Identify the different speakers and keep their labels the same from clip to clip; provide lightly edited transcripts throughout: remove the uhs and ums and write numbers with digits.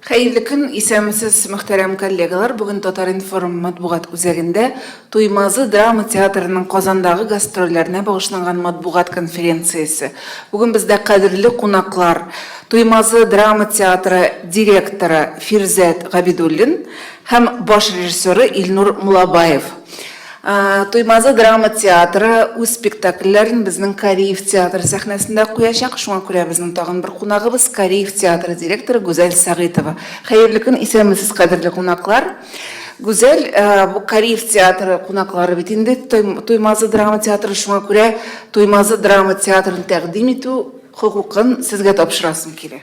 Speaker 1: Хәерле көн, исәнмесез, мөхтәрәм коллегалар. Бүген Татар-информ матбугат үзәгендә Туймазы драма театрының Казандагы гастрольләренә багышланган матбугат конференциясе. Бүген бездә кадерле кунаклар, Туймазы драма театры директоры Фирзәт Габидуллин һәм баш режиссеры Илнур Мулабаев. Туймазы драма театры үз спектакльләрен безнең Кариев театры сәхнәсендә куячак. Шуңа күрә безнең тагын бер кунагыбыз Кариев театры директоры Гүзәл Сәгыйтова. Хәерле көн, исәнмесез, кадерле кунаклар. Гүзәл, бу Кариев театры кунаклары бит инде Туймазы драма театры, шуңа күрә Туймазы драма театрын тәкъдим итү хокукын сезгә тапшырасым килә.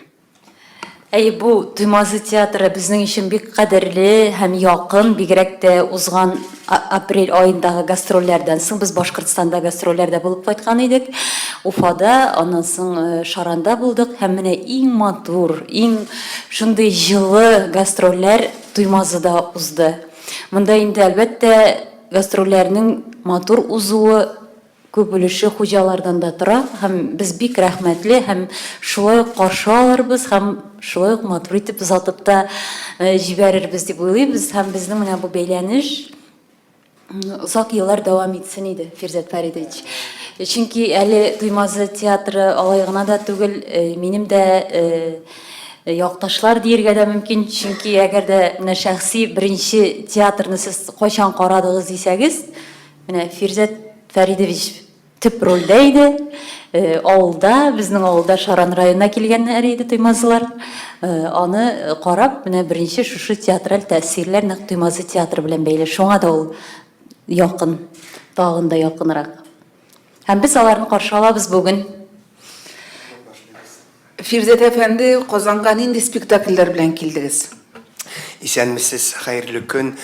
Speaker 2: Әйе, бу Туймазы театры безнең өчен бик кадерле һәм якын, бигрәк тә узган апрель аендагы гастрольләрдән соң без Башкортстанда гастрольләрдә булып кайткан идек. Уфада, аннан соң Шаранда булдык һәм менә иң матур, иң шундый җылы гастрольләр Туймазыда узды. Монда инде, әлбәттә, гастрольләрнең матур узуы Күп өлеше хуҗалардан да тора һәм без бик рәхмәтле һәм шулай ук каршы алырбыз һәм шулай ук матур итеп озатып та җибәрербез дип уйлыйбыз һәм безнең менә бу бәйләнеш озак еллар дәвам итсен иде, Фирзәт Фәридович. Чөнки әле Туймазы театры алай гына да түгел, минем дә якташлар диергә дә мөмкин, чөнки әгәр дә менә шәхси беренче театрны сез кайчан карадыгыз дисәгез, Менә Фирзәт Фәридович төп рольдә иде. Авылда, безнең авылда Шаран районына килгәннәр иде туймазылар. Аны карап, менә беренче шушы театраль тәэсирләр нәкъ Туймазы театры белән бәйле. Шуңа да ул якын, тагын да якынрак. Һәм без аларны каршы алабыз бүген.
Speaker 1: Фирзәт әфәнде, Казанга нинди спектакльләр белән килдегез?
Speaker 3: Исәнмесез, хәерле көн.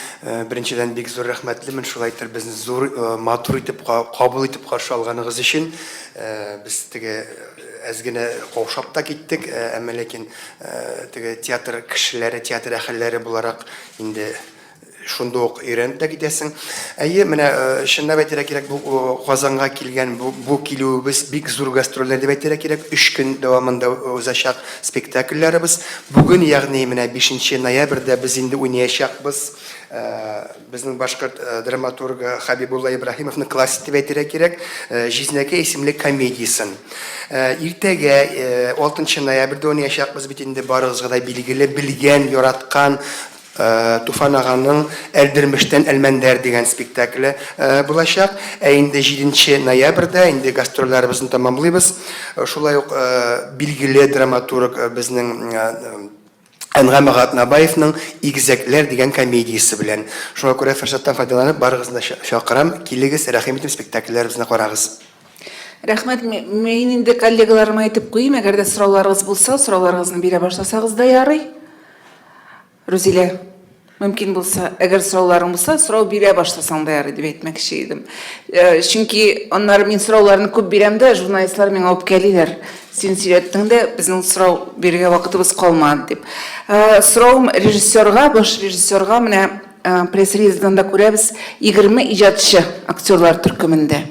Speaker 3: Беренчедән, бик зур рәхмәтлемен шулай итеп безне зур, матур итеп кабул итеп каршы алганыгыз өчен. Без теге әз генә каушап та киттек, әмма ләкин теге театр кешеләре, театр әһелләре буларак инде Шунда ук өйрәнеп тә китәсең. Әйе, менә чынлап әйтергә кирәк, бу Казанга килгән бу, бу килүебез бик зур гастрольләр дип әйтергә кирәк. Өч көн дәвамында узачак спектакльләребез. Бүген, ягъни менә 5 ноябрьдә без инде уйнаячакбыз. Безнең башкорт драматургы Хабибулла Ибраһимовның классик дип әйтергә кирәк, Җизнәкәй исемле комедиясен. Иртәгә 6 ноябрьдә уйнаячакбыз бит инде барыгызга да билгеле, белгән, яраткан Туфан аганың Әлдермештән Әлмәндәр дигән спектакле булачак. Ә инде җиденче ноябрьдә инде гастрольләребезне тәмамлыйбыз. Шулай ук билгеле драматург безнең Әнгам ага Атнабаевның Игезәкләр дигән комедиясе белән. Шуңа күрә форсаттан файдаланып барыгызны да чакырам, килегез, рәхим итеп спектакльләребезне карагыз.
Speaker 1: Рәхмәт. Мин инде коллегаларыма әйтеп куйыйм, әгәр дә сорауларыгыз булса, сорауларыгызны бирә башласагыз да ярый. Рузилә, мөмкин булса, әгәр сорауларың булса, сорау бирә башласаң да ярый дип әйтмәкче идем. Э, чөнки аннары мин сорауларны күп бирәм дә, журналистлар миңа үпкәлиләр. Син сөйләттең дә, безнең сорау бирергә вакытыбыз калмады дип. Э, соравым режиссерга, баш режиссерга менә э, пресс-релиздан да күрәбез, 20 иҗатчы актерлар төркемендә.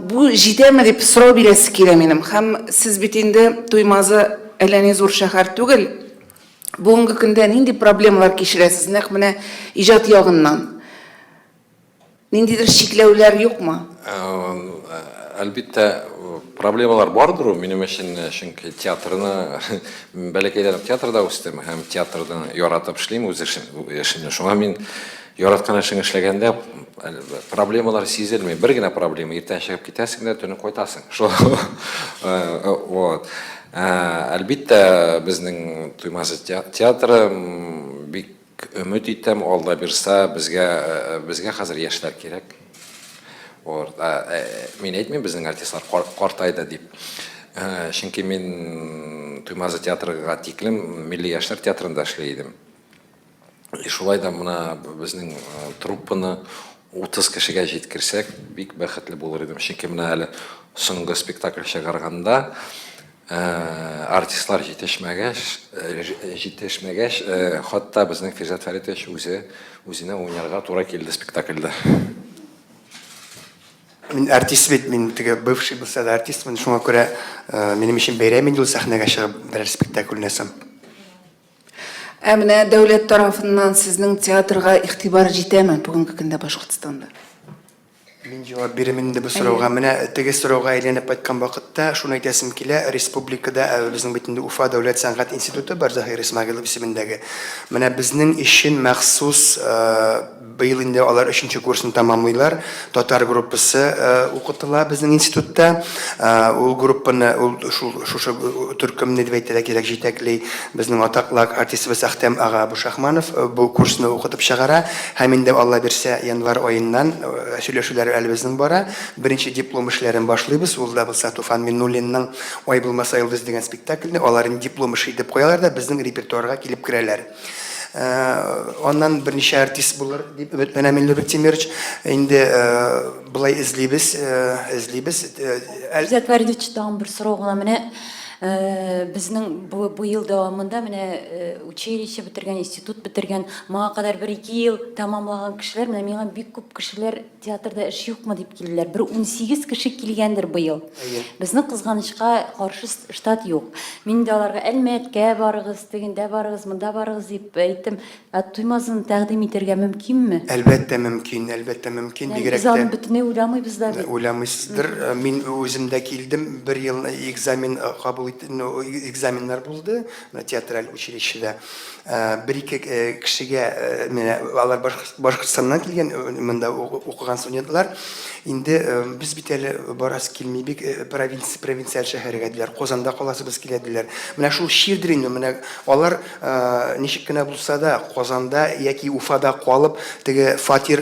Speaker 1: Бу җитәме дип сорау бирәсе килә минем. Һәм сез бит инде Туймазы әллә ни зур шәһәр түгел. Бүгенге көндә нинди проблемалар кичерәсез нәкъ менә иҗат ягыннан? Ниндидер чикләүләр юкмы?
Speaker 4: Әлбиттә, проблемалар бардыр ул минем өчен, чөнки театрны бәләкәйдән үк театрда үстем һәм театрны яратып эшлим үз эшемне. Шуңа мин яраткан эшең эшләгәндә проблемалар сизелми. Бер генә проблема, иртән чыгып китәсең дә, төнен кайтасың. Шул. Вот. Әлбиттә, безнең Туймазы театры бик өмет итәм, Алла бирса, безгә безгә хәзер яшьләр кирәк. Вот. Мин әйтмим, безнең артистлар картайды дип. Чөнки мин Туймазы театрга тиклем Милли яшьләр театрында эшли идем. И шулай да менә безнең труппаны 30 кешегә җиткерсәк, бик бәхетле булыр идем. Чөнки менә әле соңгы спектакль чыгарганда артистлар җитешмәгәч, җитешмәгәч, хатта безнең Фирзәт Фәритович үзе үзенә уйнарга туры килде спектакльдә.
Speaker 3: Мин артист бит, мин теге бывший булса да артистмын, шуңа күрә минем өчен бәйрәм инде ул сәхнәгә чыгып берәр спектакль уйнасам.
Speaker 1: Ә менә дәүләт тарафыннан сезнең театрга игътибар җитәме бүгенге көндә Башкортстанда?
Speaker 3: Мин җавап бирим инде бу сорауга. Менә теге сорауга әйләнеп кайткан вакытта шуны әйтәсем килә, республикада ә, безнең бит инде Уфа дәүләт сәнгать институты бар, Заһир Исмәгыйлов исемендәге. Менә безнең өчен махсус быел инде алар өченче курсын тәмамлыйлар. Татар группасы укытыла безнең институтта. Ул группаны, ул шул шушы төркемне дип әйтергә кирәк, җитәкли безнең атаклы артистыбыз Әхтәм ага Абушахманов бу курсны укытып чыгара. Һәм инде, Алла бирсә, январь аеннан сөйләшүләр әле безнең бара. Беренче диплом эшләрен башлыйбыз. Ул да булса Туфан Миңнуллинның Ай булмаса йолдыз дигән спектакльне алар инде диплом эше итеп куялар да безнең репертуарга килеп керәләр. Аннан берничә артист булыр дип өметләнәм инде, Любек Тимирович. Инде болай эзлибез, эзлибез.
Speaker 2: Ризат Фәридович, тагын бер сорау гына. Менә безнең бу, бу ел дәвамында менә училище бетергән, институт бетергән, моңа кадәр бер-ике ел тәмамлаган кешеләр, менә миңа бик күп кешеләр театрда эш юкмы дип килделәр. Бер 18 кеше килгәндер быел. Безнең кызганычка каршы штат юк. Мин инде аларга Әлмәткә барыгыз, тегендә барыгыз, монда барыгыз дип әйттем. Ә Туймазыны тәкъдим итәргә мөмкинме?
Speaker 3: Әлбәттә мөмкин, әлбәттә мөмкин, бигрәк
Speaker 2: тә. Без аны бөтенләй уйламыйбыз да бит.
Speaker 3: Уйламыйсыздыр. Мин үзем дә килдем, бер ел экзамен кабул ит, ну, экзаменнар булды менә театраль училищеда. Бер-ике кешегә менә алар Башкортстаннан килгән, монда укыган студентлар. Инде без бит әле барасы килми бик провинция, провинциаль шәһәргә диләр, Казанда каласыбыз килә диләр. Менә шул чирдер инде, менә алар Ничек кенә булса да, Казанда яки Уфада калып, теге фатир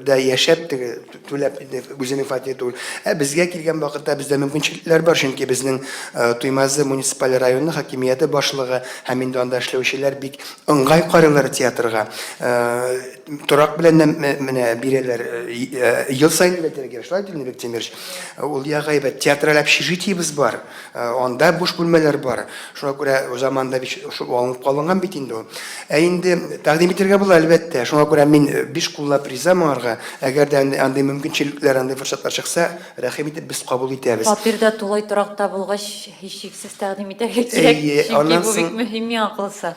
Speaker 3: да яшәп, теге түләп инде үзенең фатиры түгел. Ә безгә килгән вакытта бездә мөмкинчелекләр бар, чөнки безнең Туймазы муниципаль районы хакимияте башлыгы һәм инде анда эшләүчеләр бик ыңгай карыйлар театрга. Торак белән дә менә бирәләр ел саен дип әйтергә кирәк, шулай бит, Илнур Биктимирович? Ул ягы әйбәт. Театраль общежитиебез бар. Анда буш бүлмәләр бар. Шуңа күрә заманында бит шул алынып калынган бит инде ул. Ә инде тәкъдим итәргә була, әлбәттә. Шуңа күрә мин биш куллап риза моңарга. Әгәр дә андый мөмкинчелекләр, андый форсатлар чыкса, рәхим итеп без кабул итәбез.
Speaker 2: Фатирда тулай торакта булгач, һичшиксез тәкъдим итәргә кирәк, чөнки бу бик мөһим миңа калса.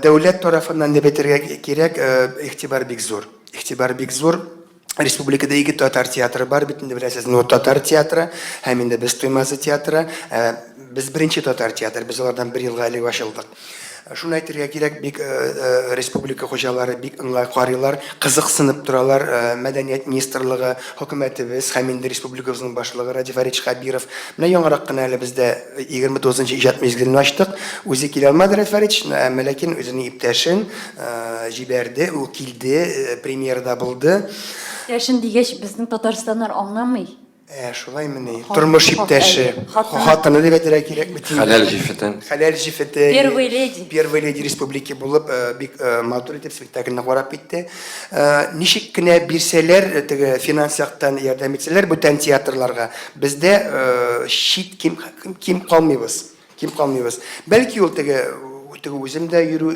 Speaker 3: Дәүләт тарафыннан дип әйтергә кирәк, игътибар бик зур. Игътибар бик зур. Республикада ике татар театры бар бит инде, беләсез, Нур татар театры һәм инде без Туймазы театры. Ә, без беренче татар театры, без алардан бер елга элек ачылдык. Шуны әйтергә кирәк, бик э, э, республика хуҗалары бик ыңгай карыйлар, кызыксынып торалар. Э, мәдәният министрлыгы, хөкүмәтебез һәм инде республикабызның башлыгы Радий Фаридович Хәбиров. Менә яңарак кына әле бездә 29 нчы иҗат мизгелен ачтык. Үзе килә алмады Радий Фаридович, әмма ләкин үзенең иптәшен Җибәрде, ул килде, премьерада булды.
Speaker 2: Иптәшен дигәч, безнең Татарстаннар аңламый.
Speaker 3: Ә, шулаймыни? Тормыш иптәше. Хатыны дип әйтергә кирәк бит инде.
Speaker 4: Хәләл җефете.
Speaker 3: Хәләл җефете.
Speaker 2: Первый леди.
Speaker 3: Первый леди республики булып, бик матур итеп спектакльне карап китте. Ничек кенә бирсәләр, теге финанс яктан ярдәм итсәләр бүтән театрларга, бездә чит ким ким калмыйбыз. Ким калмыйбыз. Бәлки ул теге теге үзем дә йөрү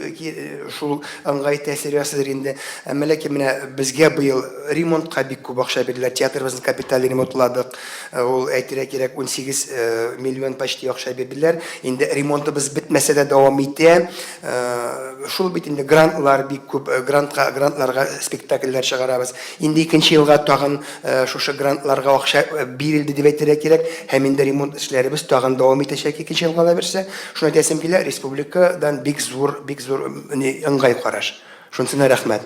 Speaker 3: шул ыңгай тәэсир ясыйдыр инде. Әмма ләкин менә безгә быел ремонтка бик күп акча бирделәр. Театрыбызны капиталь ремонтладык. Ул әйтергә кирәк 18 миллион почти акча бирделәр. Инде ремонтыбыз бетмәсә дә дәвам итә. Шул бит инде грантлар бик күп. Грантка грантларга спектакльләр чыгарабыз. Инде икенче елга тагын Шушы грантларга акча бирелде дип әйтергә кирәк, һәм инде ремонт эшләребез тагын дәвам итәчәк икенче елга да берсе. Шуны әйтәсем килә, республикадан бик зур, бик зур ыңгай караш. Шунысына рәхмәт.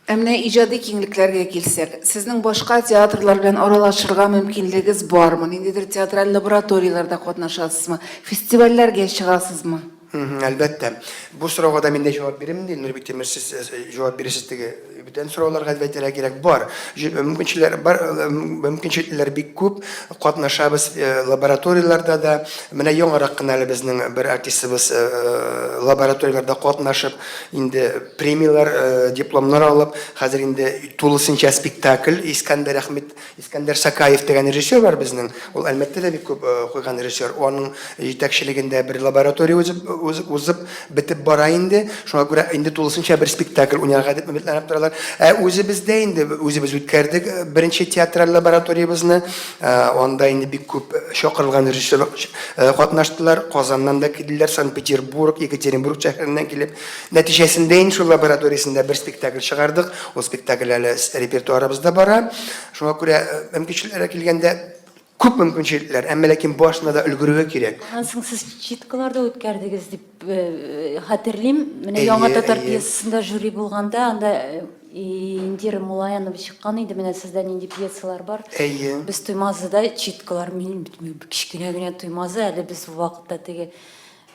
Speaker 1: Ә менә иҗади киңлекләргә килсәк, сезнең башка театрлар белән аралашырга мөмкинлегегез бармы? Ниндидер театраль лабораторияләрдә катнашасызмы? Фестивальләргә чыгасызмы?
Speaker 3: Әлбәттә. Бу сорауга да мин дә җавап бирим инде, Илнур Биктимер, сез җавап бирәсез теге бүтән сорауларга дип әйтергә кирәк. Бар. Мөмкинчелекләр бар, мөмкинчелекләр бик күп. Катнашабыз лабораторияләрдә дә. Менә яңарак кына әле безнең бер артистыбыз лабораторияләрдә катнашып, инде премияләр, дипломнар алып, хәзер инде тулысынча спектакль Искәндәр Әхмәт Искәндәр Сакаев дигән режиссер бар безнең. Ул Әлмәттә дә бик күп куйган режиссер. Аның җитәкчелегендә бер лаборатория узып, узып бетеп бара инде. Шуңа күрә инде тулысынча бер спектакль уйнарга дип өметләнеп торалар. Ә үзебездә инде үзебез үткәрдек беренче театраль лабораториябезне. Анда инде бик күп чакырылган режиссерлар катнаштылар. Казаннан да килделәр, Санкт-Петербург, Екатеринбург шәһәреннән килеп. Нәтиҗәсендә инде шул лабораториясендә бер спектакль чыгардык. Ул спектакль әле репертуарыбызда бара. Шуңа күрә мөмкинчелекләргә килгәндә, күп мөмкинчелекләр, әмма ләкин барысына да өлгерергә кирәк.
Speaker 2: Аннан соң сез читкалар да үткәрдегез дип хәтерлим. Менә Яңа татар пьесасында жюри булганда, анда Индира Мулаянова чыккан иде, менә сездә нинди пьесалар бар.
Speaker 3: Әйе.
Speaker 2: Без Туймазыда читкалар, мин кечкенә генә Туймазы, әле без ул вакытта теге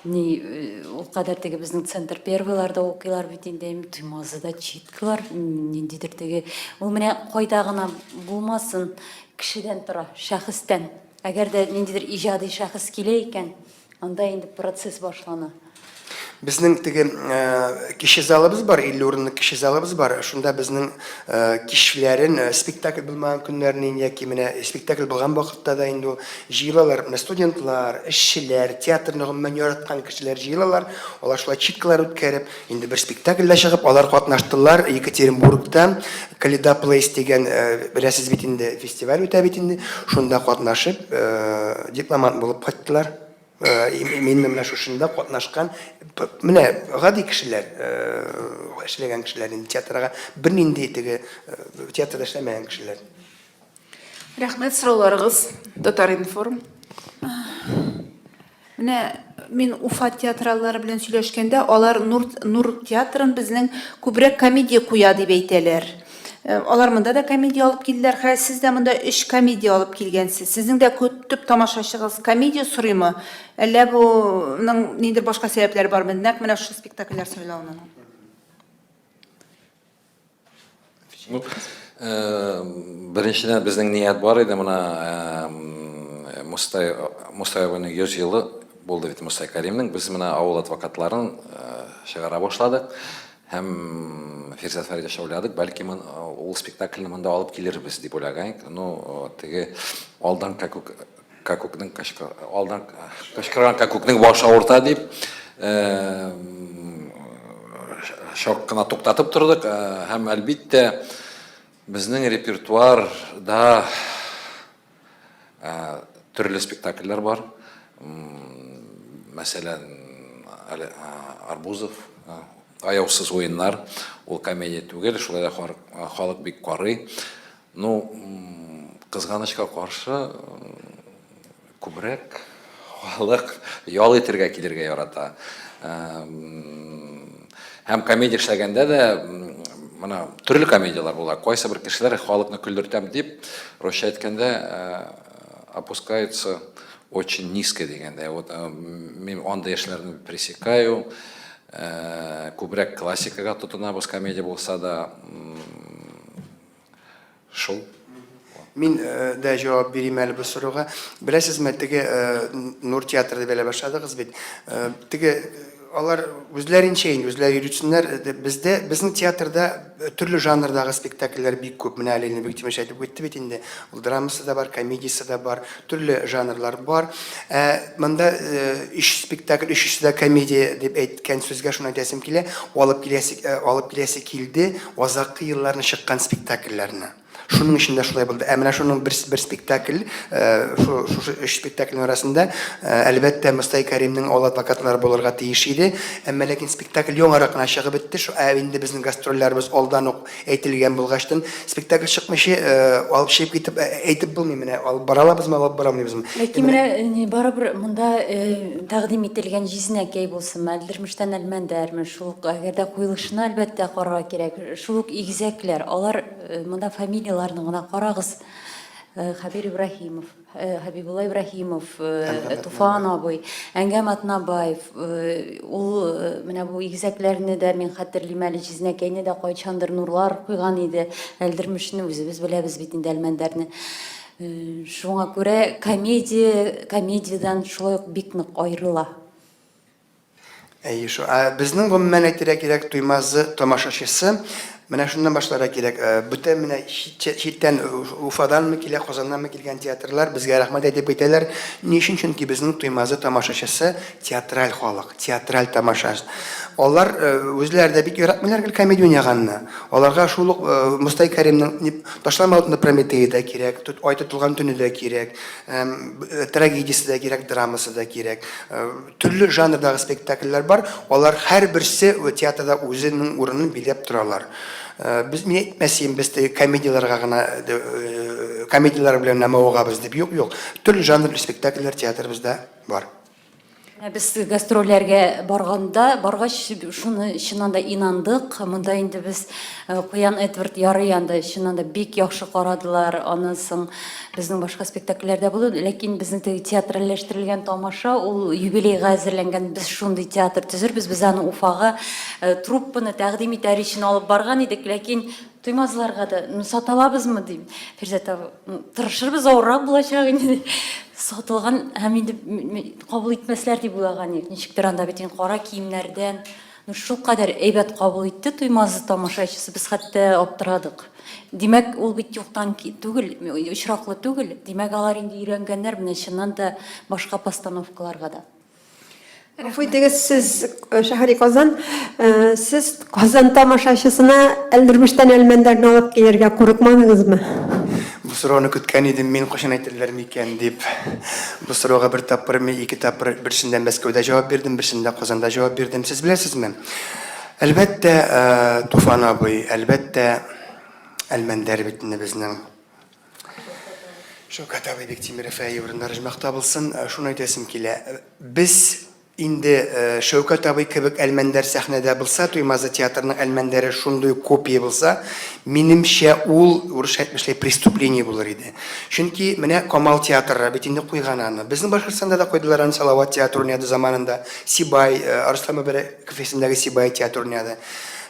Speaker 2: ни ул кадәр теге безнең центр первыйларда укыйлар бит инде, Туймазыда читкалар, ниндидер теге, ул менә кайда гына булмасын, кешедән тора, шәхестән. Әгәр дә ниндидер иҗади шәхес килә икән, анда инде процесс башлана.
Speaker 3: Безнең теге кече залыбыз бар, 50 урынлык кече залыбыз бар. Шунда безнең кичләрен, спектакль булмаган көннәрне яки менә спектакль булган вакытта да инде ул җыелалар. Менә студентлар, эшчеләр, театрны гомумән яраткан кешеләр җыелалар. Алар шулай читкалар үткәреп, инде бер спектакльдә чыгып, алар катнаштылар Екатеринбургта Каледа Плейс дигән, беләсез бит инде, фестиваль үтә бит инде. Шунда катнашып, дипломант булып кайттылар. Мин менә шушында катнашкан, менә гади кешеләр, эшләгән кешеләр инде театрга бернинди теге театрда эшләмәгән кешеләр.
Speaker 1: Рәхмәт сорауларыгыз, Татар-информ.
Speaker 5: Менә мин Уфа театраллары белән сөйләшкәндә, алар Нур, Нур театрын безнең күбрәк комедия куя дип әйтәләр. Э, алар монда да комедия алып килделәр. Хәзер сез дә монда өч комедия алып килгәнсез. Сезнең дә төп тамашачыгыз комедия сорыймы? Әллә буның ниндидер башка сәбәпләре бармы? Нәкъ менә шушы спектакльләр сайлауның.
Speaker 4: Ну, беренчедән безнең ният бар иде, менә Мостай Мостай абыйның 100 елы булды бит Мостай Кәримнең. Без менә авыл адвокатларын чыгара башладык. Һәм Фирзәт Фәридович уйладык, бәлки ул спектакльне монда алып килербез дип уйлаган идек. Ну, теге алдан кәкүк Кәкүкнең кычкыр алдан кычкырган кәкүкнең башы авырта дип, чак кына туктатып тордык. Һәм әлбиттә, безнең репертуарда төрле спектакльләр бар. Мәсәлән, Арбузов, Аяусыз уеннар, ул комедия түгел, шулай да халык бик карый. Ну, кызганычка каршы, күбрәк халык ял итергә килергә ярата. Һәм комедия эшләгәндә дә менә төрле комедияләр була. Кайсы бер кешеләр халыкны көлдертәм дип, русча әйткәндә, опускаются очень низко дигәндә. Вот мин андый эшләрне пресекаю. Күбрәк классикага тотынабыз, комедия булса да. Шул.
Speaker 3: Мин дә җавап бирим әле бу сорауга. Беләсезме, теге Нур театры дип әле башладыгыз бит. Теге алар үзләренчә инде, үзләре йөртсеннәр. Бездә, безнең театрда төрле жанрдагы спектакльләр бик күп. Менә әле Бектимеш әйтеп үтте бит инде. Ул драмасы да бар, комедиясе дә бар, төрле жанрлар бар. Ә монда өч спектакль, өчесе дә комедия дип әйткән сүзгә шуны әйтәсем килә. Алып киләсе, алып киләсе килде. Азаккы елларны чыккан спектакльләрне. Шуның өчен дә шулай булды. Ә менә шуның бер, бер спектакль, э, шушы өч спектакльнең арасында, э, әлбәттә, Мостай Кәримнең Ал адвокатлары булырга тиеш иде. Әмма ләкин спектакль яңарак кына чыгып бетте. Шу, ә инде безнең гастрольләребез алдан ук әйтелгән булгачтын, спектакль чыкмыйча, э, алып чыгып китеп, әйтеп булмый менә, алып бара алабызмы, алып бара алмыйбызмы.
Speaker 2: Ләкин менә барыбер монда тәкъдим ителгән җизнәкәй булсынмы, Әлдермештән Әлмәндәрме, Шул ук, әгәр дә куелышына, әлбәттә, карарга кирәк. Шул ук игезәкләр, алар, монда фамилияләрне гына карагыз. Хәбир Ибраһимов, Хәбибулла Ибраһимов, Туфан абый, Әнгам Атнабаев, ул менә бу игезәкләрне дә мин хәтерлим әле, җизнәкәйне дә кайчандыр Нурлар куйган иде. Әлдермешне үзебез беләбез бит инде, Әлмәндәрне. Шуңа күрә комедия комедиядән шулай ук бик нык аерыла.
Speaker 3: Әйе шул. Ә безнең гомумән әйтергә кирәк, Туймазы тамашачысы Менә шуннан башларга кирәк. Бүтән менә читтән Уфаданмы килә, Казаннанмы килгән театрлар безгә рәхмәт әйтеп китәләр. Ни өчен? Чөнки безнең Туймазы тамашачысы театраль халык, театраль тамаша. Алар үзләре дә бик яратмыйлар гел комедия уйнаганны. Аларга шул ук Мостай Кәримнең Ташлама утны Прометее дә кирәк, Ай тотылган төне дә кирәк, трагедиясе дә кирәк, драмасы да кирәк. Төрле жанрдагы спектакльләр бар, алар һәрберсе театрда үзенең урынын биләп торалар. Без мин әйтмәс идем, без теге комедияләргә генә комедияләр белән генә мавыгабыз дип. Юк, юк. Төрле жанрлы спектакльләр театрыбызда бар.
Speaker 2: Менә без гастрольләргә барганда, баргач шуны чыннан да инандык. Монда инде без Куян Эдвард ярый анда чыннан да бик яхшы карадылар. Аннан соң Безнең башка спектакльләр дә булды, ләкин безнең теге театральләштерелгән тамаша, ул юбилейга әзерләнгән, без шундый театр төзербез, без аны Уфага э, труппаны тәкъдим итәр өчен алып барган идек, ләкин Туймазларга да, ну, сата алабызмы дим. Фирзәт абый, ну, тырышырбыз, авыррак булачак инде. Сатылган һәм инде кабул итмәсләр дип уйлаган идек. Ничектер анда бит инде кара киемнәрдән, ну, шулкадәр әйбәт кабул итте Туймазы тамашачысы, без хәтта аптырадык. Димәк, ул бит юктан түгел, очраклы түгел. Димәк, алар инде өйрәнгәннәр менә чыннан да башка постановкаларга да.
Speaker 6: Гафу итегез, сез э, Шәһри Казан, э, сез Казан тамашачысына Әлдермештән Әлмәндәрне алып килергә курыкмадыгызмы?
Speaker 3: Бу сорауны көткән идем мин, кайчан әйтерләр микән дип. Бу сорауга бер тапкыр, мин ике тапкыр, берсендә Мәскәүдә җавап бирдем, берсендә Казанда җавап бирдем. Сез беләсезме? Әлбәттә, Туфан абый, әлбәттә, Әлмәндәр бит инде безнең. Шәүкәт абый Биктимеров әй урыннары оҗмахта булсын. Шуны әйтәсем килә. Без инде Шәүкәт абый кебек Әлмәндәр сәхнәдә булса, Туймазы театрының Әлмәндәре шундый ук копия булса, минемчә, ул, урысча әйтмешләй, преступление булыр иде. Чөнки менә Камал театры бит инде куйган аны. Безнең Башкортстанда да куйдылар аны, Салават театры уйнады заманында. Сибай, Арыслан Мөбарәк Кафесендәге Сибай театры уйнады.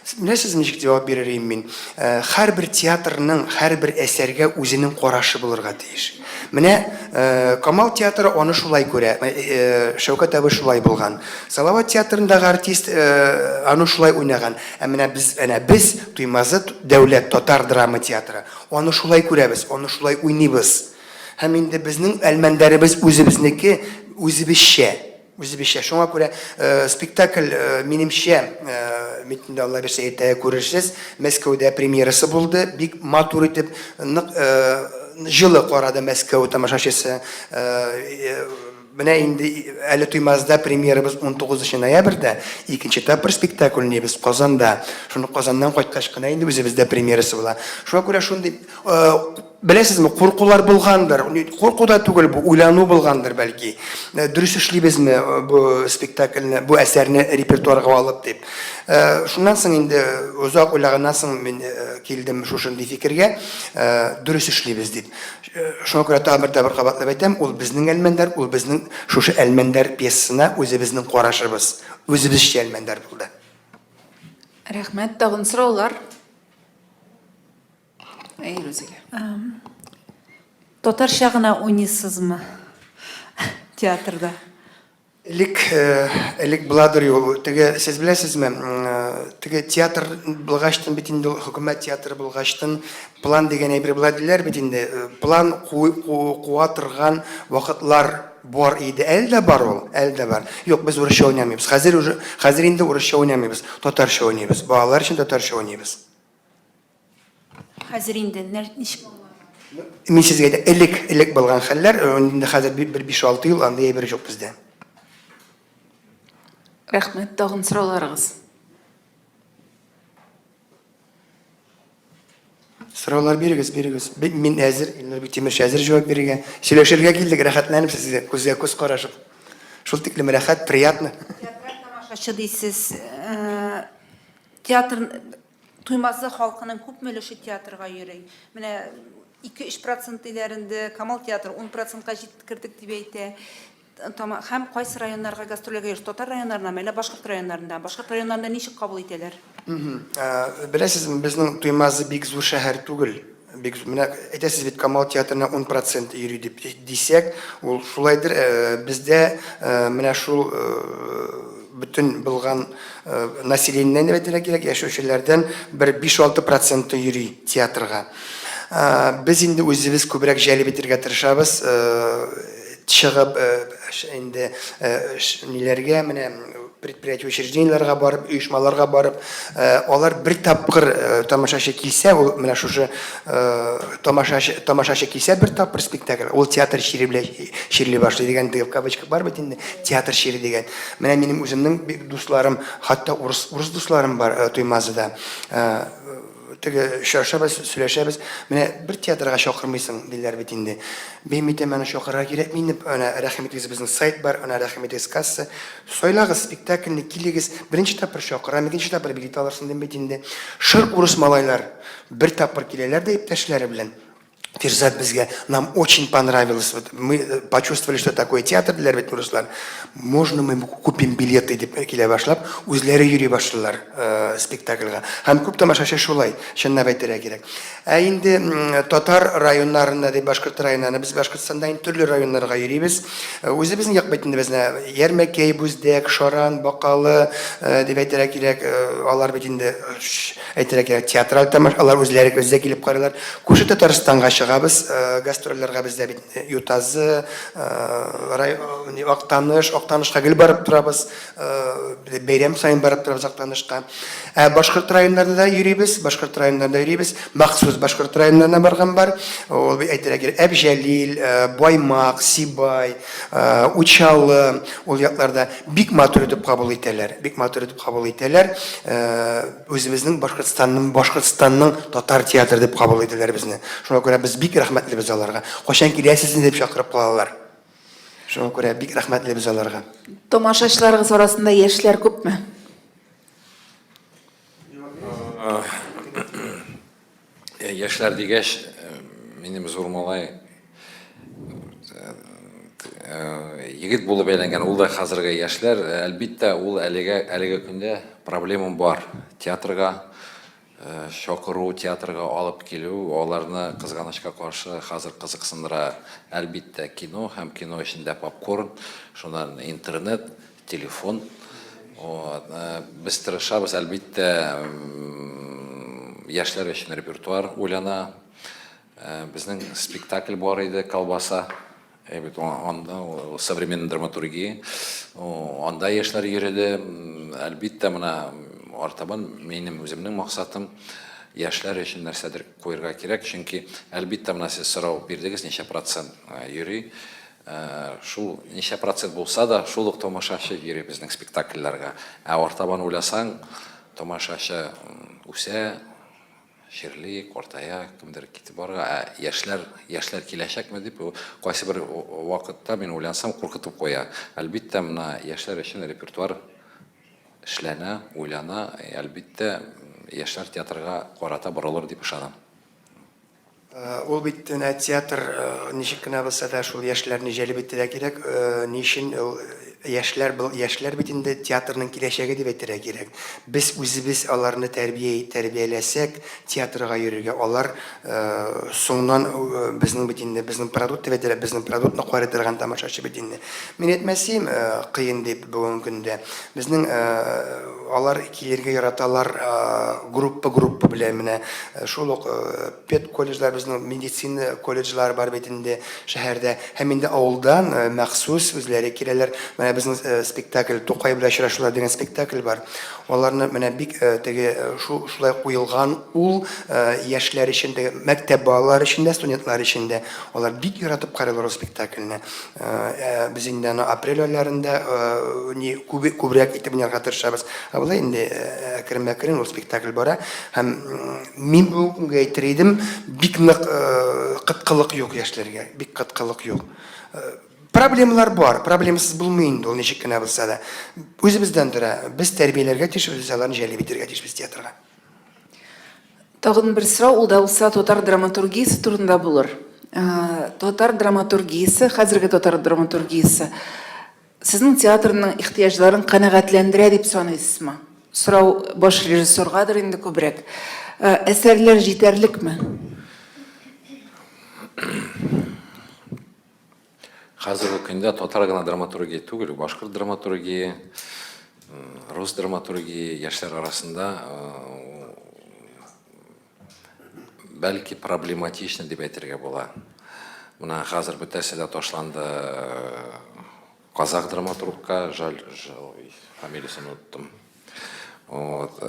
Speaker 3: Беләсезме, ничек җавап бирер идем мин? Э, һәрбер театрның, һәрбер әсәргә үзенең карашы булырга тиеш. Менә э, Камал театры аны шулай күрә. Э, Шәүкәт абый шулай булган. Салават театрындагы артист аны шулай уйнаган. Ә менә без, әнә без Туймазы дәүләт татар драма театры аны шулай күрәбез, аны шулай уйныйбыз. Һәм инде безнең әлмәндәребез үзебезнеке, үзебезчә. Үзебезчә. Шуңа күрә спектакль, минемчә, бит инде Алла бирсә иртәгә күрерсез, Мәскәүдә премьерасы булды. Бик матур итеп, нык җылы карады Мәскәү тамашачысы. Менә инде әле Туймазда премьерабыз 19 ноябрьдә, икенче тапкыр спектакль уйныйбыз Казанда. Шуны Казаннан кайткач кына инде үзебездә премьерасы була. Шуңа күрә шундый Беләсезме, куркулар булгандыр. Курку да түгел бу, уйлану булгандыр бәлки. Э, дөрес эшлибезме э, бу спектакльне, бу әсәрне репертуарга алып дип. Э, шуннан соң инде озак уйлаганнан соң мин килдем шушындый фикергә, дөрес эшлибез дип. Шуңа күрә тагын бер тапкыр кабатлап әйтәм, ул безнең Әлмәндәр, ул безнең шушы Әлмәндәр пьесасына үзебезнең карашыбыз, үзебезчә Әлмәндәр булды.
Speaker 1: Рәхмәт, тагын сораулар? Әй, Рузилә.
Speaker 5: Татарча гына уйныйсызмы театрда?
Speaker 3: Элек, э, элек буладыр юл. Теге, сез беләсезме, э, теге театр булгачтын бит инде хөкүмәт театры булгачтын план дигән әйбер була диләр бит инде. Э, план куа торган вакытлар бар иде. Әле дә бар ул, әле дә бар. Юк, без урысча уйнамыйбыз. Хәзер уже, хәзер инде урысча уйнамыйбыз. Татарча уйныйбыз. Балалар өчен татарча уйныйбыз.
Speaker 5: Хәзер инде ничек?
Speaker 3: Мин сезгә әйтәм, элек, элек булган хәлләр, э, инде хәзер бер 5-6 ел андый әйбер юк бездә.
Speaker 1: Рәхмәт, тагын сорауларыгыз.
Speaker 3: Сораулар бирегез, бирегез. Мин әзер, Илнур Биктимирович әзер җавап бирергә. Сөйләшергә килдек, рәхәтләнеп сезгә, күзгә күз карашып. Шул тиклем рәхәт, приятно.
Speaker 5: Театраль тамашачы дисез. Э, театр Туймазы халкының күпме өлеше театрга йөри? Менә 2-3 процент диләр инде, Камал театры 10 процентка җиткердек дип әйтә. Һәм кайсы районнарга гастрольгә йөрисез? Татар районнарынамы, әллә башкорт районнарында? Башкорт районнарында ничек кабул итәләр?
Speaker 3: Беләсезме, безнең Туймазы бик зур шәһәр түгел. Бик зур. Менә әйтәсез бит, Камал театрына 10 процент йөри дип дисәк, ул шулайдыр. Бездә менә шул. бөтен булган населениедән дип әйтергә кирәк, яшәүчеләрдән бер 5-6 проценты йөри театрга. Без инде үзебез күбрәк җәлеп итергә тырышабыз, чыгып инде ниләргә, менә предприятие учреждениеләргә барып, оешмаларга барып, алар бер тапкыр тамашачы килсә, ул менә шушы тамашачы, тамашачы килсә бер тапкыр спектакль, ул театр чире белән чирли башлый дигән теге в кавычках бар бит инде, театр чире дигән. Менә минем үземнең бик дусларым, хәтта урыс, урыс дусларым бар э, Туймазыда. Э, теге очрашабыз, сөйләшәбез. Менә бер театрга чакырмыйсың, диләр бит инде. Мин әйтәм, аны чакырырга кирәкми инде. Әнә рәхим итегез, безнең сайт бар, әнә рәхим итегез касса. Сайлагыз спектакльне, килегез. Беренче тапкыр чакырам, икенче тапкыр билет алырсың дим бит инде. Шыр урыс малайлар бер тапкыр киләләр дә иптәшләре белән. Фирзат безгә, нам очень понравилось, вот мы э, почувствовали, что такое театр, диләр бит урыслар. Можно мы купим билеты дип килә башлап, үзләре йөри башлыйлар э, спектакльгә. Һәм күп тамашачы шулай, чынлап әйтергә кирәк. Ә инде татар районнарында дип башкорт районнарында без Башкортстанда инде төрле районнарга йөрибез. Э, үзебезнең як бит инде безне Ярмәкәй, Бүздәк, Шаран, Бакалы э, дип әйтергә кирәк. Э, алар бит инде әйтергә кирәк, театраль тамаш, алар үзләре үзе килеп карыйлар. Күрше Татарстанга чыгабыз, гастрольләргә бездә бит Ютазы, Актаныш, Актанышка гел барып торабыз. Бәйрәм саен барып торабыз Актанышка. Ә башкорт районнарында да йөрибез, башкорт районнарында йөрибез. Махсус башкорт районнарына барган бар. Ул әйтергә кирәк, Әбҗәлил, Баймак, Сибай, Учалы, ул якларда бик матур итеп кабул итәләр. Бик матур итеп кабул итәләр. Үзебезнең Башкортстанның, Башкортстанның татар театры дип кабул итәләр безне. Шуңа күрә без бик рәхмәтлебез аларга. Кайчан киләсез инде дип чакырып калалар. Шуңа күрә бик рәхмәтле без аларга.
Speaker 1: Тамашачыларыгыз арасында яшьләр күпме?
Speaker 4: Яшьләр дигәч, минем зур малай егет булып әйләнгән, ул да хәзерге яшьләр. Әлбиттә, ул әлегә әлеге көндә проблема бар. Театрга Чакыру, театрга алып килү аларны, кызганычка каршы, хәзер кызыксындыра, әлбиттә, кино һәм кино эчендә попкорн, шуннан интернет, телефон. Вот. Без тырышабыз, әлбиттә, яшьләр өчен репертуар уйлана. Безнең спектакль бар иде, Колбаса. Ә бит анда современная драматургия, анда яшьләр йөрде. Әлбиттә, менә артабан минем үземнең максатым яшьләр өчен нәрсәдер куерга кирәк, чөнки әлбиттә, менә сез сорау бирдегез, ничә процент йөри. Шул ничә процент булса да, шул ук тамашачы йөри безнең спектакльләргә. Ә артабан уйласаң, тамашачы үсә, Чирли, картая, кемдер китеп бара, ә яшьләр, яшьләр киләчәкме дип, кайсы бер вакытта мин уйлансам, куркытып куя. Әлбиттә, менә яшьләр өчен репертуар эшләнә, уйлана, әлбиттә, яшьләр театрга карата борылыр дип ышанам.
Speaker 3: Ул бит менә театр ничек кенә булса да шул яшьләрне җәлеп итәргә кирәк. Ни өчен ул яшьләр, был яшьләр бит инде театрның киләчәге дип әйтергә кирәк. Без үзебез аларны тәрбия тәрбияләсәк, театрга йөрергә, алар соңыннан безнең бит инде, безнең продукт дип әйтелә, безнең продуктны карый торган тамашачы бит инде. Мин әйтмәсем, кыен дип бүгенге көндә. Безнең алар килергә яраталар группа-группа белән менә шул ук педколледжлар, безнең медицина колледжлары бар бит инде шәһәрдә. Һәм инде авылдан махсус үзләре киләләр. Менә безнең спектакль Тукай белән очрашулар дигән спектакль бар. Аларны менә бик теге шу шулай куелган ул яшьләр өчен дә, мәктәп балалары өчен дә, студентлар өчен дә. Алар бик яратып карыйлар ул спектакльне. Без инде аны апрель айларында ни күбрәк итеп уйнарга тырышабыз. Ә болай инде әкрен-әкрен ул спектакль бара. Һәм мин бүгенге көнгә әйтер идем, бик нык кыткылык юк яшьләргә, бик кыткылык юк. Проблемалар бар, проблемасыз булмый инде ул ничек кенә булса да. Үзебездән тора, без тәрбияләргә тиешбез, без аларны җәлеп итәргә тиешбез театрга.
Speaker 1: Тагын бер сорау, ул да булса татар драматургиясе турында булыр. Татар драматургиясе, хәзерге татар драматургиясе сезнең театрның ихтыяҗларын канәгатьләндерә дип саныйсызмы? Сорау баш режиссергадыр инде күбрәк. Әсәрләр җитәрлекме?
Speaker 4: Хәзерге көндә татар гына драматургия түгел, башкорт драматургия. Рус драматургия яшьләр арасында бәлки проблематично дип әйтергә була. Менә хәзер бөтәсе дә ташланды казах драматургка, жаль, ой, фамилиясен оныттым. Вот.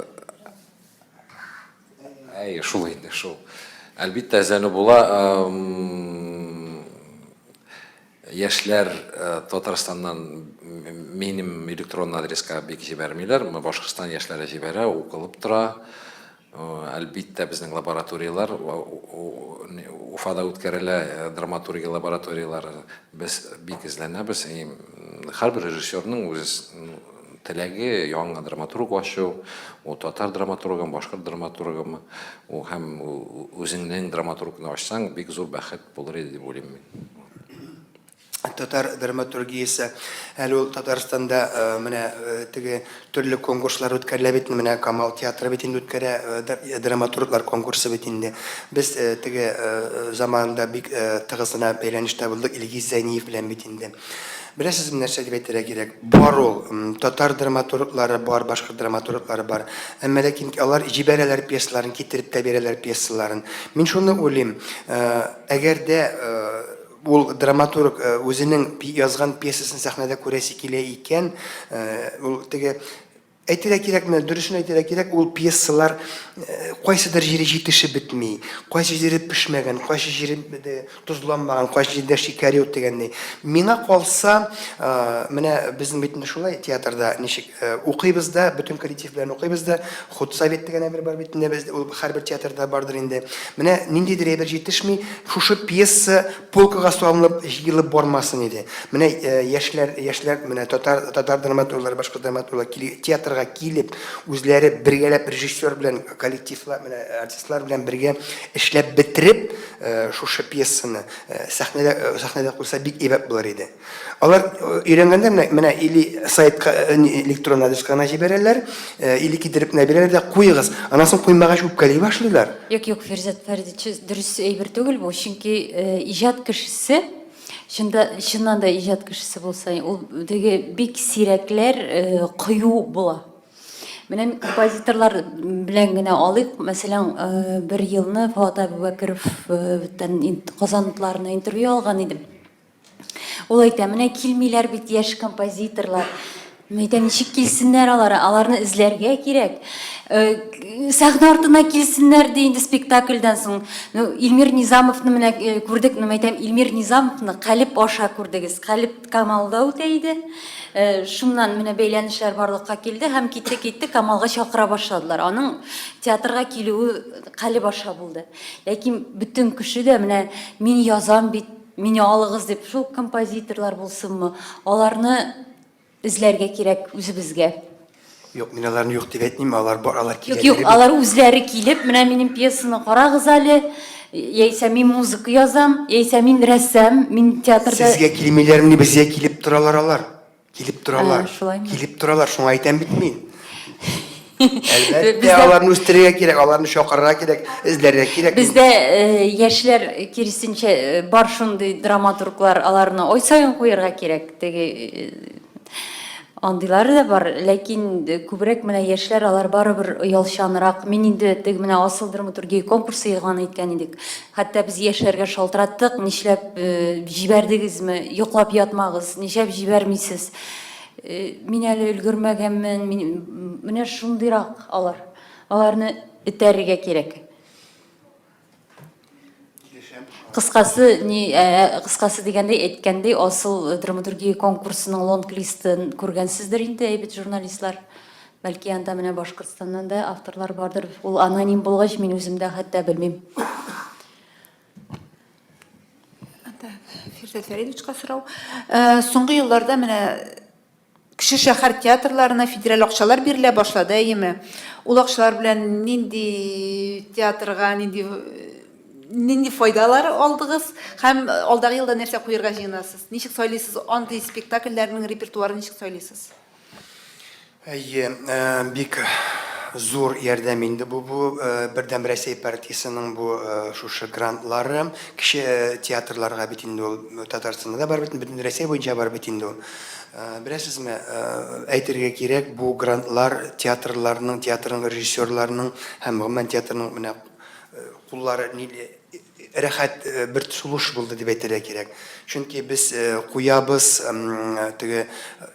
Speaker 4: Әй, шул инде, шул. Әлбиттә, әзләнү була. Яшьләр Татарстаннан минем электрон адреска бик җибәрмиләр. Башкортстан яшьләре җибәрә, укылып тора. Әлбиттә, безнең лабораторияләр Уфада үткәрелә, драматургия лабораторияләре. Без бик эзләнәбез. Һәрбер режиссерның үз теләге яңа драматург ачу, ул татар драматургымы, башкорт драматургымы, ул һәм үзеңнең драматургны ачсаң, бик зур бәхет булыр иде дип уйлыйм мин.
Speaker 3: Татар драматургиясе әле ул Татарстанда э, менә э, теге төрле конкурслар үткәрелә бит менә Камал театры бит инде үткәрә э, драматурглар конкурсы бит инде. Без теге заманында бик тыгыз гына бәйләнештә булдык Илгиз Зәйниев белән бит инде. Беләсезме, нәрсә дип әйтергә кирәк? Бар ул, татар драматурглары бар, башкорт драматурглары бар. Әмма ләкин алар җибәрәләр пьесаларын, китереп тә бирәләр пьесаларын. Мин шуны уйлыйм, әгәр дә ул драматург үзенең язган пьесасын сәхнәдә күрәсе килә икән, ул теге Әйтергә кирәк, менә дөресен әйтергә кирәк, ул пьесалар кайсыдыр җире җитешеп бетми, кайсы җире пешмәгән, кайсы җире тозланмаган, кайсы җирдә шикәр юк дигәндәй. Миңа калса, менә безнең бит инде шулай театрда ничек укыйбыз да, бөтен коллектив белән укыйбыз да, худсовет дигән әйбер бар бит инде бездә, ул һәрбер театрда бардыр инде. Менә ниндидер әйбер җитешми, шушы пьеса Полкага салынып, җыелып бармасын иде. Менә яшьләр, яшьләр, менә татар, татар драматурглары, башка драматурглар кили, театрга килеп, үзләре бергәләп режиссер белән, коллективлар, менә артистлар белән бергә эшләп бетереп, шушы пьесаны сәхнәдә, сәхнәдә куйса бик әйбәт булыр иде. Алар өйрәнгәндә менә, менә или сайтка, электрон адреска гына җибәрәләр, или китереп кенә бирәләр дә, куегыз. Аннан соң куймагач үпкәли башлыйлар.
Speaker 2: Юк, юк, Фирзәт Фәрдич, дөрес әйбер түгел бу, чөнки иҗат кешесе, чында, чыннан да иҗат кешесе булса, ул теге бик сирәкләр кыю була. Менә композиторлар белән генә алыйк, мәсәлән, бер елны Фоат Әбүбәкеровтан Казан утларына интервью алган идем. Ул әйтә, менә килмиләр бит яшь композиторлар. Мин әйтәм, ничек килсеннәр алар, аларны эзләргә кирәк. Э, сәхнә артына килсеннәр ди инде спектакльдән соң. Ну, Илмир Низамовны менә э, күрдек, ну, әйтәм, Илмир Низамовны Калеб аша күрдегез. Калеб Камалда үтә иде. Э, шуннан менә бәйләнешләр барлыкка килде һәм китте-китте Камалга чакыра башладылар. Аның театрга килүе Калеб аша булды. Ләкин бөтен кеше дә менә мин язам бит, Мине алыгыз дип, шул композиторлар булсынмы, аларны эзләргә кирәк үзебезгә.
Speaker 3: Юк, мин аларны юк дип әйтмим, алар бар, алар
Speaker 2: киләләр. Юк, юк, алар үзләре килеп, менә минем пьесаны карагыз әле, яисә мин музыка язам, яисә мин рәссам, мин театрда.
Speaker 3: Сезгә килмиләрмени, безгә килеп торалар алар. Килеп торалар. Шулаймы? Килеп торалар, шуңа әйтәм бит мин. Әлбәттә, аларны үстерергә кирәк, аларны чакырырга кирәк, эзләргә кирәк.
Speaker 2: Бездә э, яшьләр киресенчә э, бар шундый драматурглар, аларны ай саен куярга кирәк. Теге э, андыйлары да бар, ләкин күбрәк менә яшьләр алар барыбер оялчанрак. Мин инде теге менә асыл драматургия конкурсы игълан иткән идек. Хәтта без яшьләргә шалтыраттык, нишләп җибәрдегезме, йоклап ятмагыз, нишләп җибәрмисез? Мин әле өлгермәгәнмен, мин... менә шундыйрак алар. Аларны этәрергә кирәк. Кыскасы, ни, кыскасы дигәндәй, әйткәндәй, асыл драматургия конкурсының лонг-листын күргәнсездер инде, әйбәт журналистлар. Бәлки анда менә Башкортстаннан да авторлар бардыр. Ул аноним булгач, мин үзем дә хәтта белмим.
Speaker 5: Анда Фирзәт Фәридовичка сорау. Э, соңгы елларда менә кече шәһәр театрларына федераль акчалар бирелә башлады, әйеме? Ул акчалар белән нинди театрга, нинди нинди файдалар алдыгыз һәм алдагы елда нәрсә куярга җыенасыз? Ничек сайлыйсыз андый спектакльләрнең репертуарын ничек сайлыйсыз?
Speaker 3: Әйе, бик Зур ярдәм инде бу, бу Бердәм Рәсәй партиясенең бу шушы грантлары. Кече театрларга бит инде ул Татарстанда да бар бит, бөтен Рәсәй буенча бар бит инде ул. Беләсезме, әйтергә кирәк, бу грантлар театрларның, театрның режиссерларының һәм гомумән театрның менә куллары рәхәт бер сулыш булды дип әйтергә кирәк. Чөнки без куябыз теге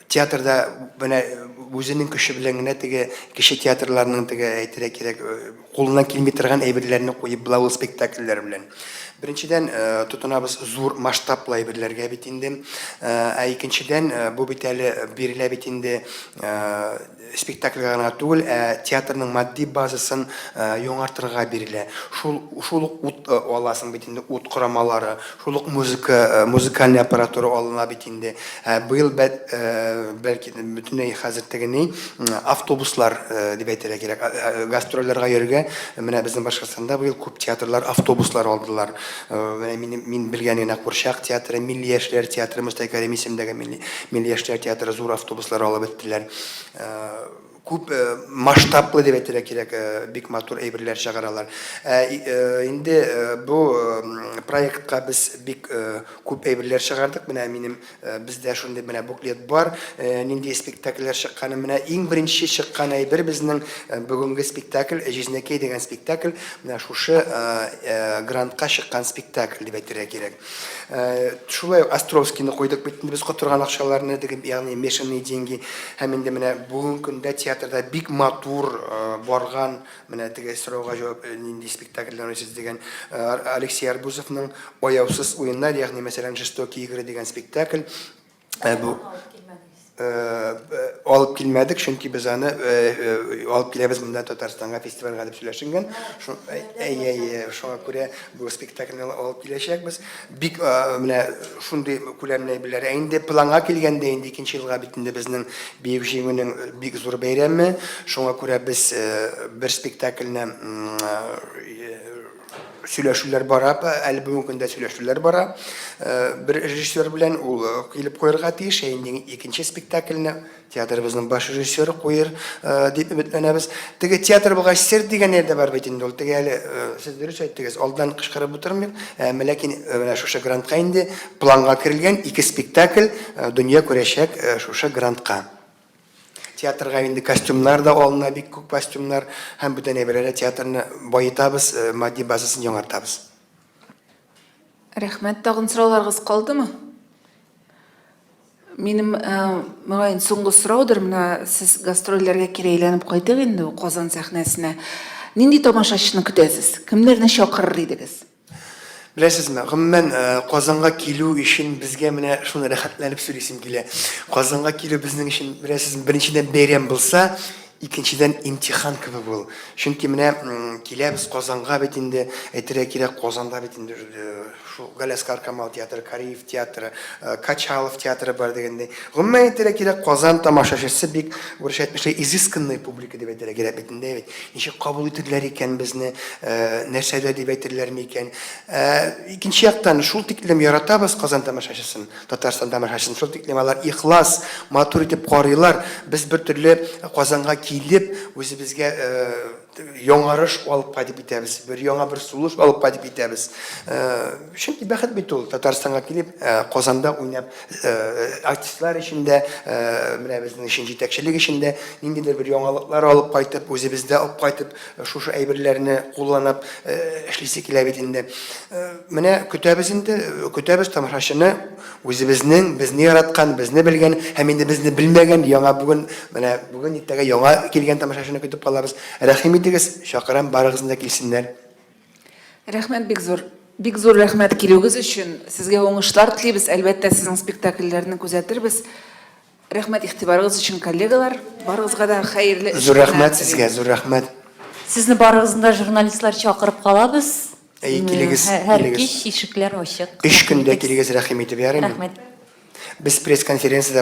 Speaker 3: театрда менә үзенең көче белән генә теге кече театрларның теге әйтергә кирәк кулыннан килми торган әйберләрне куеп була ул спектакльләр белән. Беренчедән, тотынабыз зур масштаблы әйберләргә бит инде. Ә икенчедән, бу бит әле бирелә бит инде спектакльгә гына түгел, ә театрның матди базасын яңартырга бирелә. Шул, шул ук ут аласың бит инде, ут корамалары, шул ук музыка, музыкальный аппаратура алына бит инде. Ә быел бәлки бөтенләй хәзер теге ни, автобуслар дип әйтергә кирәк, гастрольләргә йөрергә менә безнең Башкортстанда быел күп театрлар автобуслар алдылар. Менә минем, мин белгән генә Курчак театры, Милли яшьләр театры, Мостай Кәрим исемендәге Милли, Милли яшьләр театры зур автобуслар алып беттеләр. Күп масштаблы дип әйтергә кирәк, бик матур әйберләр чыгаралар. Ә инде бу проектка без бик күп әйберләр чыгардык. Менә минем бездә шундый менә буклет бар. Нинди спектакльләр чыкканы. Менә иң беренче чыккан әйбер безнең бүгенге спектакль, Җизнәкәй дигән спектакль. Менә шушы грантка чыккан спектакль дип әйтергә кирәк. Шулай ук Островскийны куйдык бит инде без котырган акчаларны, теге, ягъни мешанные деньги. Һәм инде менә бүгенге көндә театрда бик матур барган, менә теге сорауга җавап, нинди спектакльләр уйныйсыз дигән, Алексей Арбузовның Аяусыз уеннар, ягъни мәсәлән, Жестокие игры дигән спектакль. Бу алып килмәдек, чөнки без аны алып киләбез монда Татарстанга фестивальгә дип сөйләшенгән. Әйе, әйе, шуңа күрә бу спектакльне алып киләчәкбез. Бик менә шундый күләмле әйберләр. Ә инде планга килгәндә, инде икенче елга бит инде безнең Бөек Җиңүнең бик зур бәйрәме. Шуңа күрә без бер спектакльне Сөйләшүләр бара, әле бүгенге көндә сөйләшүләр бара. Бер режиссер белән ул килеп куярга тиеш, ә инде икенче спектакльне театрыбызның баш режиссеры куер дип өметләнәбез. Теге театр булгач, сер дигән нәрдә бар бит инде ул. Теге әле сез дөрес әйттегез, алдан кычкырып утырмыйк. Әмма ләкин менә шушы грантка инде планга керелгән ике спектакль дөнья күрәчәк шушы грантка. Театрга инде костюмнар да алына, бик күп костюмнар һәм бүтән әйберләр дә театрны баетабыз, матди базасын яңартабыз.
Speaker 1: Рәхмәт. Тагын сорауларыгыз калдымы? Минем, мөгаен, соңгы сораудыр. Менә сез гастрольләргә кире әйләнеп кайтыйк инде Казан сәхнәсенә. Нинди тамашачыны көтәсез? Кемнәрне чакырыр идегез?
Speaker 3: Беләсезме, гомумән, Казанга килү өчен безгә менә шуны рәхәтләнеп сөйлисем килә. Казанга килү безнең өчен, беләсезме, беренчедән бәйрәм булса, икенчедән имтихан кебек ул. Чөнки менә киләбез Казанга бит инде, әйтергә кирәк, Казанда бит инде шул Галиәсгар Камал театры, Кариев театры, Качалов театры бар дигәндәй. Гомумән әйтергә кирәк, Казан тамашачысы бик, урысча әйтмешли, изысканная публика дип әйтергә кирәк бит инде, бит. Ничек кабул итерләр икән безне, нәрсәдә дип әйтерләр микән? Икенче яктан, шул тиклем яратабыз Казан тамашачысын, Татарстан тамашачысын, шул тиклем алар ихлас, матур итеп карыйлар. Без бер төрле Казанга килеп, үзебезгә яңарыш алып кайтып китәбез, бер яңа бер сулыш алып кайтып китәбез. Чөнки бәхет бит ул, Татарстанга килеп, Казанда уйнап, артистлар өчен дә, менә безнең өчен җитәкчелек өчен дә ниндидер бер яңалыклар алып кайтып, үзебездә алып кайтып, шушы әйберләрне кулланып эшлисе килә бит инде. Менә көтәбез инде, көтәбез тамашачыны, үзебезнең, безне яраткан, безне белгән һәм инде безне белмәгән яңа бүген, менә бүген иртәгә яңа килгән тамашачыны көтеп калабыз. Рәхим итегез, чакырам, барыгызны да килсеннәр.
Speaker 1: Рәхмәт бик зур. Бик зур рәхмәт килүегез өчен. Сезгә уңышлар телибез. Әлбәттә, сезнең спектакльләрне күзәтербез. Рәхмәт игътибарыгыз өчен, коллегалар. Барыгызга да хәерле эш
Speaker 3: Зур рәхмәт сезгә, зур рәхмәт.
Speaker 2: Сезне барыгызны да журналистлар чакырып калабыз.
Speaker 3: Әйе, килегез,
Speaker 2: Һәр
Speaker 3: килегез.
Speaker 2: кич ишекләр ачык.
Speaker 3: Өч көндә килегез, рәхим итеп, ярыймы?
Speaker 2: Рәхмәт.
Speaker 3: Без пресс-конференциядә.